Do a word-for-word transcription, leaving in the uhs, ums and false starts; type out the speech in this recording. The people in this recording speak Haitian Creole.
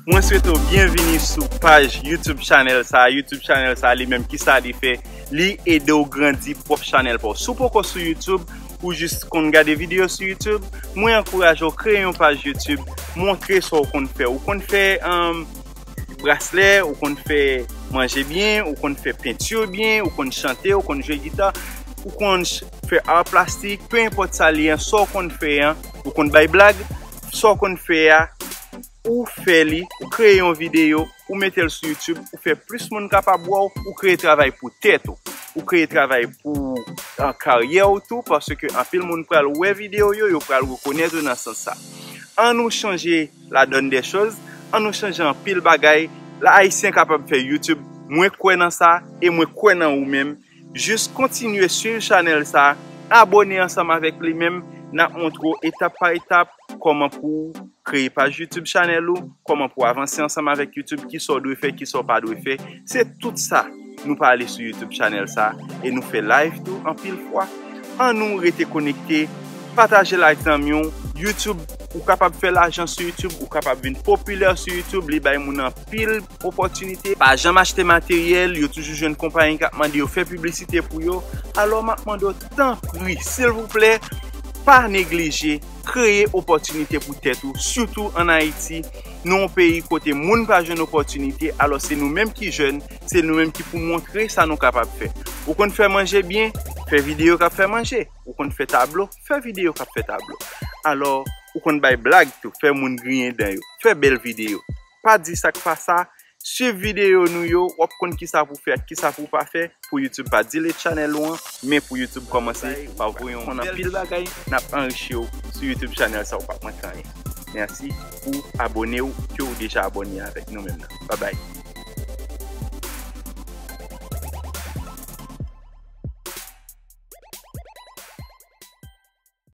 Mwen swete w byenvini sou paj YouTube channel sa. YouTube channel sa li menm, kisa li fè? Li ede w grandi pwòp channel pa w. Si w poko sou YouTube, ou jis konn gade videyo sou YouTube, mwen ankouraje w kreye yon paj YouTube, montre sa w konn fè. Ou konn fè um, braslè, ou konn fè manje byen, ou konn fè penti byen, ou konn chante, ou konn jwe gita, ou konn ch- fè ar plastik, pe enpòt sa li an, sa w konn fè an, ou konn bay blag, sa w konn fè a, ou fè li, ou kreye yon videyo, ou mete l sou YouTube, ou fè plis moun kapab wè w, ou kreye travay pou tèt ou, ou kreye travay pou an karyè w tou, paske anpil moun pral wè videyo yo, yo pral rekonèt ou nan sans sa. An nou chanje la donne des choses, an nou chanje anpil bagay, la ayisyen kapab fè YouTube, mwen kwè nan sa, e mwen kwè nan ou menm, jis kontinye swiv chanèl sa, abòne ansanm avèk li menm, n ap montre w etap pa etap kòman pou w kreye paj YouTube chanèl ou, kòman pou w avanse ansanm avèk YouTube, kisa w dwe fè, kisa w pa dwe fè. Se tout sa nou pale sou YouTube chanèl sa, e nou fè live tou anpil fwa. An nou rete konekte, pataje l ak zanmi w. YouTube, ou kapab fè lajan sou YouTube, ou kapab vin popilè sou YouTube, li bay moun anpil opòtinite. Pa janm achte materyèl, yo toujou jwenn konpayi k ap mande yo fè piblisite pou yo. Alò, m ap mande w, tanpri, silvouplè, pa neglije kreye opòtinite pou tèt ou, sitou ann Ayiti. Nou yon peyi kote moun pa jwenn opòtinite, alò se nou menm ki jèn, se nou menm ki pou montre sa nou kapab fè. Ou konn fè manje byen, fè videyo k ap fè manje. Ou konn fè tablo, fè videyo k ap fè tablo. Alò, ou konn bay blag tou, fè moun griyen dan yo, fè bèl videyo. Pa di sa k pa sa, swiv videyo nou yo, w ap konn kisa pou fè ak kisa pou pa fè, pou YouTube pa delete chanèl ou an, men pou YouTube kòmanse pa voye yon konn anpil bagay, n ap anrichi w sou YouTube chanèl sa, ou p ap manke anyen. Mèsi pou abòne w, ke w deja abòne avèk nou menm nan. Babay.